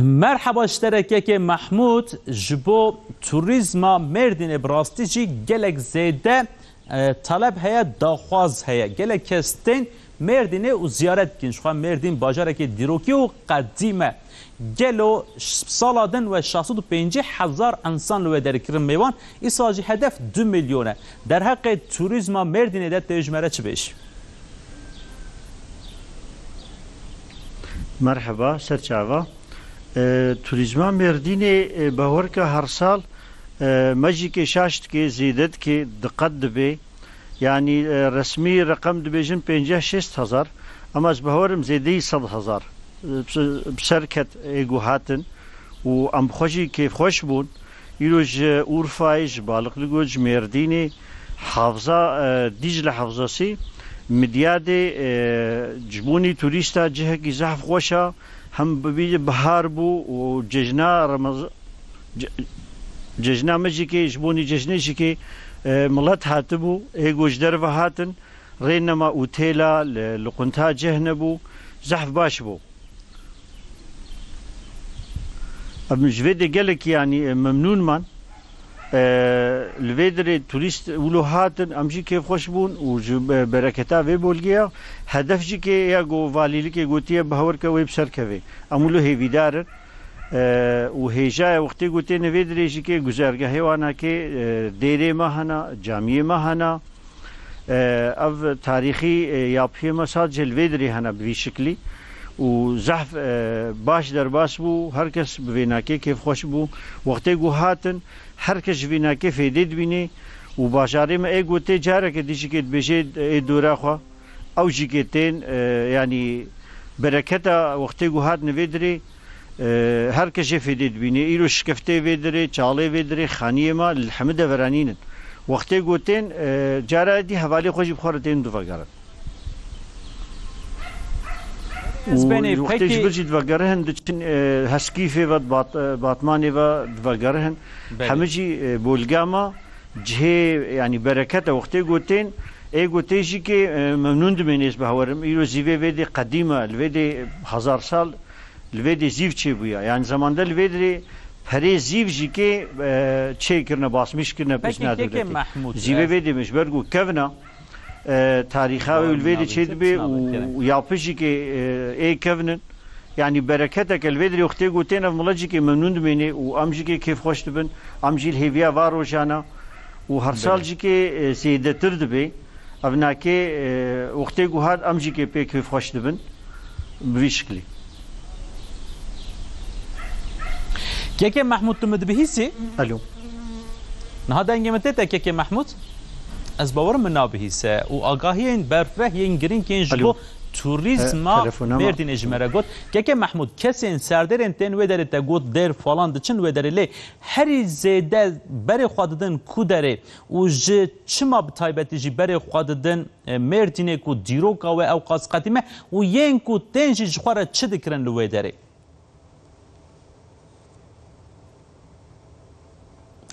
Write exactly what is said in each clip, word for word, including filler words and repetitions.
Merheba ji te re kekê Mehmûd, ji bo turîzma Mêrdînê bi rastî jî gelek zêde, e, taleb heye, daxwaz heye. Gelek kes tên Mêrdînê û ziyaret dikin. Ji xwe Mêrdîn bajarekê dîrokî û qedîm e. Gelo ş-, sala din we şeş sed û pêncî hezar insan li wê derê kirin mêvan, îsal jî hedef du milyon e. Derheqê turîzma Mêrdînê de tê ji me re çi bêjî? Merheba, ser çava. E, turîzma Mêrdînê, e, bawer ke her sal, e, me jî kê şaş dike, zêde dike, diqet dibe. Yanî, e, resmî reqem dibêjin pêncî şêst hezar, ama ez bawerim zêdeyî sed hezar, e, bi ser ket ê ku hatin û em bi xwe jî kêfxweş bûn. Îro ji Urfayê, ji Balıklıgöl, ji Mêrdînê, Havza, e, Dîcle Havzasî, Midyadê, e, ji bonî turîsta cihekî zehf xweş a, hem bi vî bihar bû û cejna Remez-, ce-, cejna me jî kê, ji bonî cejnê jî kê, e, milet hatibû, ê ku ji derve hatin, rê nema otêla, li, li qunta cih nebû, zehf baş bû. Em ji vê de gelekî, yanî, e, memnûn man. E, li vê derê turîst wilo hatin, em jî kêfxweş bûn û ji be-, bereketa vê bolgê ya, hedef jî kê ya ku valîlikê gotiye, bi hawir ke wê bi ser keve. Em wilo hêvîdar in. E, û hêja ye wextê ku têne vê derê jî kê guzergehê wana kê, e, dêrê me hena, camiyê me hena. E, ev tarîxî, e, yapiyê me sadece li vê derê hene bi vî şiklî û zehf, e, baş derbas bû, her kes bi vê nakê kêfxweş bû. Wextê ku hatin, her kes ji vê nakê fêdê dibînê û bajarê me ê ku tê careke dî jî kê dibêjê ê dora xwe, ew jî kê tên, e, yanî bereketa wextê ku hatine vê derê, e, her kes jê fêdê dibîne. Îro şikeftê vê derê, çalê vê derê, xaniyê me li hemî deveranîn in. Wextê ku tên, e, cara dî hevalê xwe jî bi xwe re tên divegerin. Ez Û benê wextê ji pekî- vir jî divegerihin, diçin, e, Heskîfê ve, Bat-, e, Batmanê ve divegerihin. Belê. Hemî jî, e, bolga me cihê, yanî bereket e. Wextê ku tên, ê ku tê jî kê, e, memnûn dimênê, ez bawerim. Îro zîvê vê dê qedîm e, li vê dê hezar sal, li vê dê zîv çêbûye. Yanî zamanda li vê dê perê zîv jî kê, e, çêkirine, basmîş kirine, pêşna dewletê. Pekî kekê Mehmûd, zîvê e, vê dê min ji ber ku kevna, e, tarîxa wê û li vê dê çê dibe û, û yapî jî kê, e, ê kevnin. Yanî bereketeke li vê derê wextê ku tên ev milet jî kê memnûn dimêne û em jî kê kêfxweş dibin. Em jî li hêviya va rojana û her sal jî kê, e, zêdetir dibe. Ev nakê, e, wextê ku hat em jî kê pê kêfxweş dibin. Bi vî şiklî. Kekê Mehmûd, tu min dibihîsî? Alo. Niha dengê min tê te, kekê Mehmûd? Ez bawerim min nabihîse û agahiyên berfireh yên girîng yên ji bo turîzma Mêrdînê ji me re got. Kekê Mehmûd, kesên serdêrên tên wê derê te got dêr falan diçin wê derê, lê herî zêde berê xwe didin ku derê û ji çima bi taybetî jî berê xwe didin, e, Mêrdînê ku dîroka we ew qas qedîm e û yên ku tên jî ji xwe re çi dikirin li wê derê?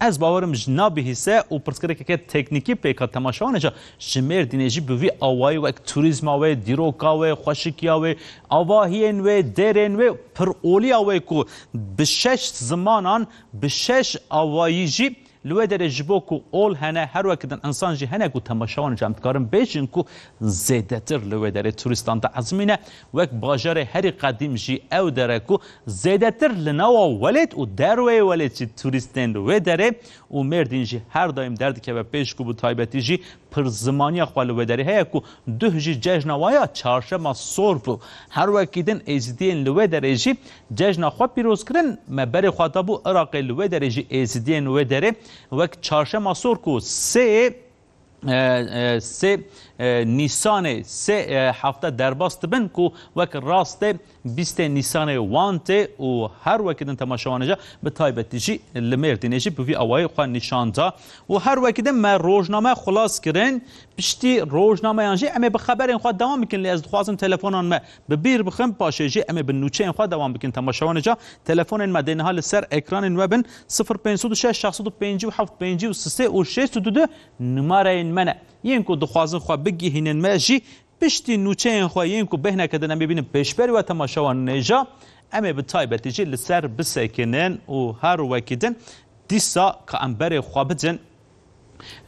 Ez bawerim ji nabihîse û pirsgirêkeke teknîkî pêka temaşewanê ca ji Mêrdînê jî bi vî awayî wek turîzma wê, dîroka wê, xweşikiya wê, avahiyên wê, dêrên wê, piroliya wê ku bi şeş zimanan, bi şeş awayî jî li wê derê ji bo ku ol hene, her wekî din insan jî hene ku temaşewan jî em dikarin bêjin ku zêdetir li wê derê turîstan diezimîne. Wek bajarê herî qedîm jî ew der e ku zêdetir li nava welêt û derweyê welêt jî turîst tên li wê derê û Mêrdîn jî her daîm derdikeve pêş ku bi taybetî jî pirzimaniya xwe li wê derê heye ku duh jî cejna wa ya Çarşema Sor bû. Her wekî din Êzidiyên li wê derê jî cejna xwe pîroz kirin. Me berê xwe dabû Iraqê, li wê derê jî Êzidiyên wê derê wek Çarşema Sor ku sê, e, e, sê, e, Nîsanê, sê, e, hefte derbas dibin ku wek rastê bîstê Nîsanê wan tê û her wekî din temaşewanê jî bi taybetî jî li Mêrdînê jî bi vî awayî xwe nîşan da û her wekî din me rojname xilas kirin. Piştî rojnameyan jî em ê bi xeberên xwe dewam bikin, lê ez dixwazim telefonan me bi bîr bixim, paşê jî em ê bi nûçeyên xwe dewam bikin. Temaşewanê ca telefonên me dê niha li ser ekranên we bin, sifir pênc sed û şeş, şeş sed û pêncî û heft, pêncî û sê û şêst û du du numareyên me ne. Yên ku dixwazin xwe bigihînin me jî, piştî nûçeyên xwe yên ku bêhneke din em ê bînin pêşberî we temaşewanê ca, Em ê bi taybetî jî li ser bisekinin û her wekî din dîsa ka em berê xwe bidin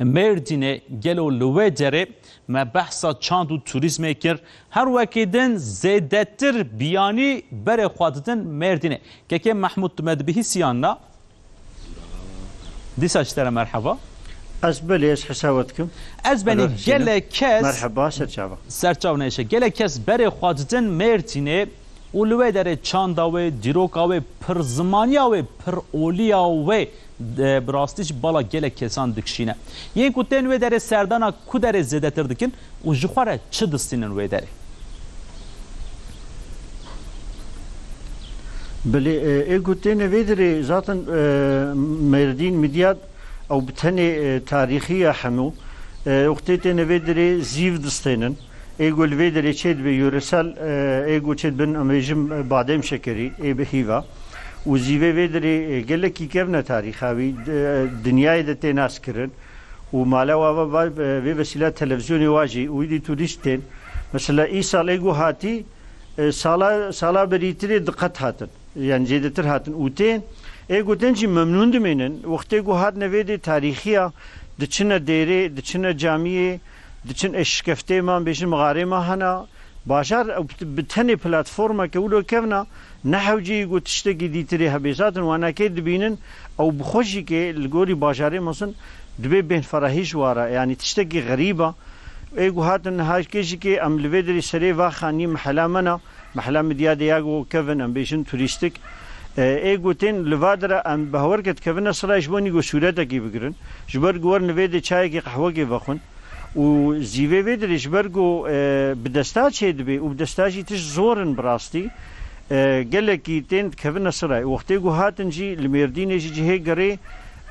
Mêrdînê, gelo li wê derê me behsa çand û turîzmê kir, her wekî din zêdetir biyanî berê xwe didin Mêrdînê. Kekê Mehmûd, tu me dibihîsiyan na? Dîsa ji te re merheba. Ez belê, ez hesaba dikim. Ez benî. Alo, Hüseyin. Gelek kes Merheba, serçava. Serçav neşe. Gelek kes berê xwe didin Mêrdînê û li wê derê çanda wê, dîroka wê, pir zimaniya wê, pir oliya wê, e, bi rastî jî bala gelek kesan dikişîne. Yên ku tên wê derê serdana ku derê zêdetir dikin û ji xwe re çi distînin wê derê? Belê, e, ê ku têne vê derê zaten, e, Mêrdîn, Midyad, ew bi tenê, e, tarîxî ya hemû. E, wextê têne vê derê zîv distênin. Ê ku li vê derê çê dibe yöresel, e, ê ku çê dibin, em bêjim, e, badem şekerî, ê bi hîva. Û zîvê vê derê, e, gelekî kevne tarîxa wî, e, dinyayê de tê naskirin. Û mala wa va, va, e, vê vesîla televîzyonê wa jî û îdî turîst tên. Mesela îsal ê ku hatî, e, sala, sala berîtirê diqet hatin. Yani zêdetir hatin û tên. Ê ku tên jî memnûn dimênin. Wextê ku hatine vê dê tarîxiya, diçine dêrê, diçine camiyê, diçin eşkeftê me, bêjin mixarê me hene. Bajar ew bi tenê platformeke wilo kevna, ne hewceyî ku tiştekî dîtirê hebe. Zaten wanakê dibînin, ew bi xwe jî ke li gorî bajarê mezin dibê bên ferahî ji wa re. Yanî tiştekî xerîb e. Ê ku hatin niha kê jî ke em li vê derê serê va xanî mehela me ne, mehela Midyadê ya ku kevin, em bêjin turîstik. E, ê ku tên li va dira em bawer ke dikevine sira ji bo nî ku sûretekî bigirin. Ji ber ku werin li vê dê çayekî qehwekê vexwin. Û zîvê vê dirê ji ber ku, e, bi desta çêdibê û bi desta jî tişt zor in bi rastî, e, gelekî tên dikevine sirayê. Wextê ku hatin jî li Mêrdînê jî cihê gerê,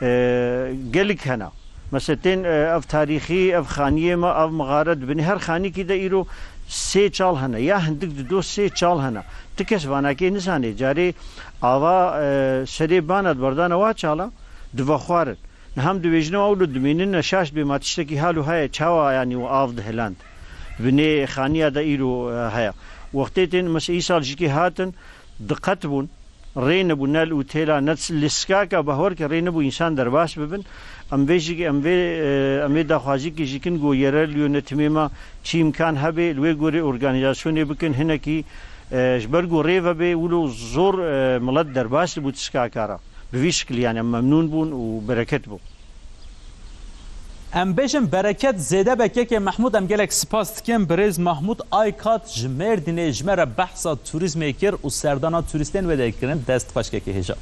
e, gelik hene. Mesela tên, e, ev tarîxî, ev xaniyê me, ev mixare dibinê. Her xanîkî de îro sê çal hene. Ya hindik dido sê çal hene. Ti kes vanakê nizanê. Carê ava, e, serê bana di berdana wa çala divexwarin. Niha em dibêjin ew li dimînin ne şaş bê ma tiştekî hal û heye çawa, yanî û av dihiland. Binê xaniya de îro, e, heye. Wextê tên mes îsal jikê hatin diqet bûn. Rê nebû ne li otêla ne li skaka bahwer ke rê nebû însan derbas bibin. Em vê jî em vê, e, em vê daxwazîkî jî kin ku yerel yönetimê me çi îmkan hebe li wê gorê organîzasyonê bikin hinekî, e, ji ber ku rê vebe wilo zor, e, milet derbas dibû di skaka re. Bi vî şikilî, yani, em memnûn bûn û bereket bû. Em bêjin bereket zêde be kekê Mehmûd, em gelek spas dikin. Birêz Mahmûd Aykat ji Mêrdînê ji me re behsa turîzmê kir û serdana turîstên wê de kirin. Dest xweş kekê hêja.